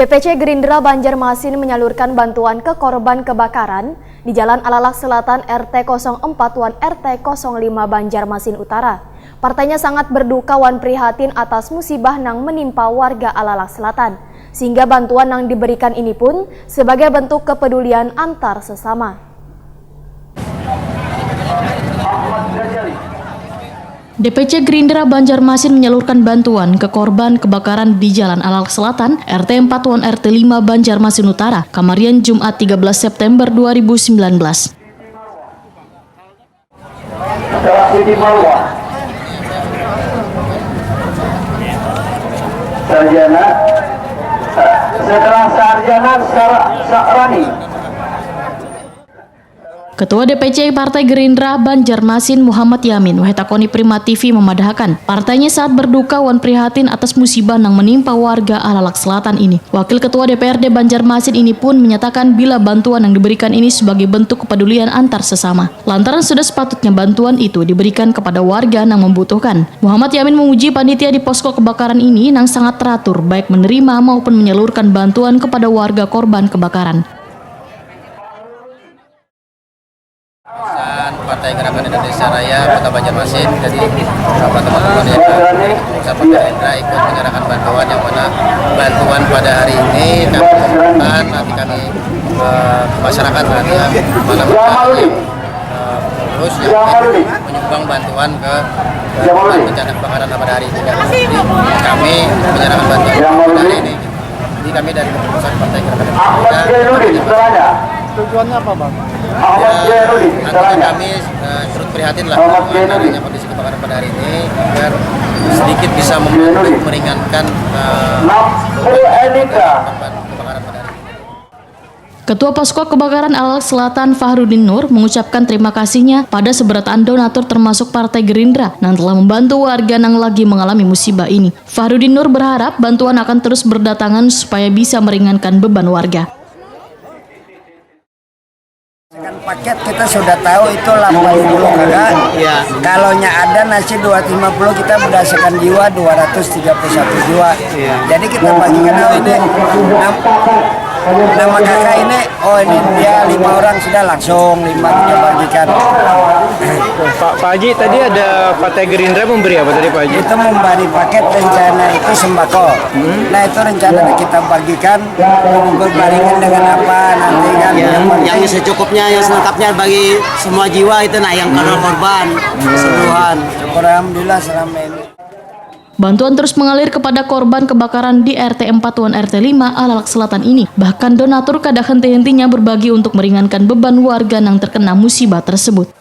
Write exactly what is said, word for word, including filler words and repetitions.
D P C Gerindra Banjarmasin menyalurkan bantuan ke korban kebakaran di Jalan Alalak Selatan, R T kosong empat wan R T kosong lima Banjarmasin Utara. Partainya sangat berduka wan prihatin atas musibah nang menimpa warga Alalak Selatan, sehingga bantuan nang diberikan ini pun sebagai bentuk kepedulian antar sesama. D P C Gerindra Banjarmasin menyalurkan bantuan ke korban kebakaran di Jalan Alalak Selatan, R T empat wan R T lima Banjarmasin Utara, kamarian Jumat tiga belas September dua ribu sembilan belas. Setelah Siti Marwah, Sarjana, setelah Sarjana Sar-, Sa'rani. Ketua D P C Partai Gerindra Banjarmasin Muhammad Yamin wahitakoni Prima T V memadahakan, partainya saat berduka wan prihatin atas musibah nang menimpa warga Alalak Selatan ini. Wakil Ketua D P R D Banjarmasin ini pun menyatakan bila bantuan yang diberikan ini sebagai bentuk kepedulian antar sesama. Lantaran sudah sepatutnya bantuan itu diberikan kepada warga nang membutuhkan. Muhammad Yamin memuji panitia di posko kebakaran ini nang sangat teratur, baik menerima maupun menyalurkan bantuan kepada warga korban kebakaran. Urusan Partai Gerakan Indonesia Raya Kota Banjarmasin, jadi beberapa teman-teman yang dari kepengurusan Partai Gerindra ikut menyerahkan bantuan, yang mana bantuan pada hari ini kami umumkan, nanti kami, eh, masyarakat nanti yang mana, eh, terus yang menyumbang bantuan ke, ke bencana kebakaran pada hari ini. Dan jadi kami menyerahkan bantuan pada hari ini. Jadi kami dari kepengurusan Partai Gerakan Indonesia Raya. Tujuannya apa, Bang? Ya, artinya kami, eh, turut prihatin lah dengan adanya kondisi kebakaran pada hari ini, agar sedikit bisa membantu meringankan, eh, korban kebakaran pada hari ini. Ketua Posko Kebakaran Alalak Selatan Fahrudin Nur mengucapkan terima kasihnya pada seberataan donatur termasuk Partai Gerindra yang telah membantu warga yang lagi mengalami musibah ini. Fahrudin Nur berharap bantuan akan terus berdatangan supaya bisa meringankan beban warga. Paket kita sudah tahu itu delapan puluh kakak. Iya. Kalau nya ada nasi dua ratus lima puluh, kita berdasarkan jiwa dua ratus tiga puluh satu jiwa. Iya. Jadi kita bagikan, oh, ini nam-, nama kakak ini, oh, ini dia lima orang, sudah langsung lima kita bagikan. Pak, Pak Haji, tadi ada Partai Gerindra memberi apa tadi, Pak Haji? Itu memberi paket rencana itu sembako. Hmm. Nah, itu rencana kita bagikan berbarengan dengan apa nanti kan. Ya, yang yang penting secukupnya, yang selengkapnya bagi semua jiwa itu, nah, yang kena korban keseluruhan. Syukur alhamdulillah selama ini. Bantuan terus mengalir kepada korban kebakaran di R T empat wan R T lima Alalak Selatan ini. Bahkan donatur kada henti-hentinya berbagi untuk meringankan beban warga yang terkena musibah tersebut.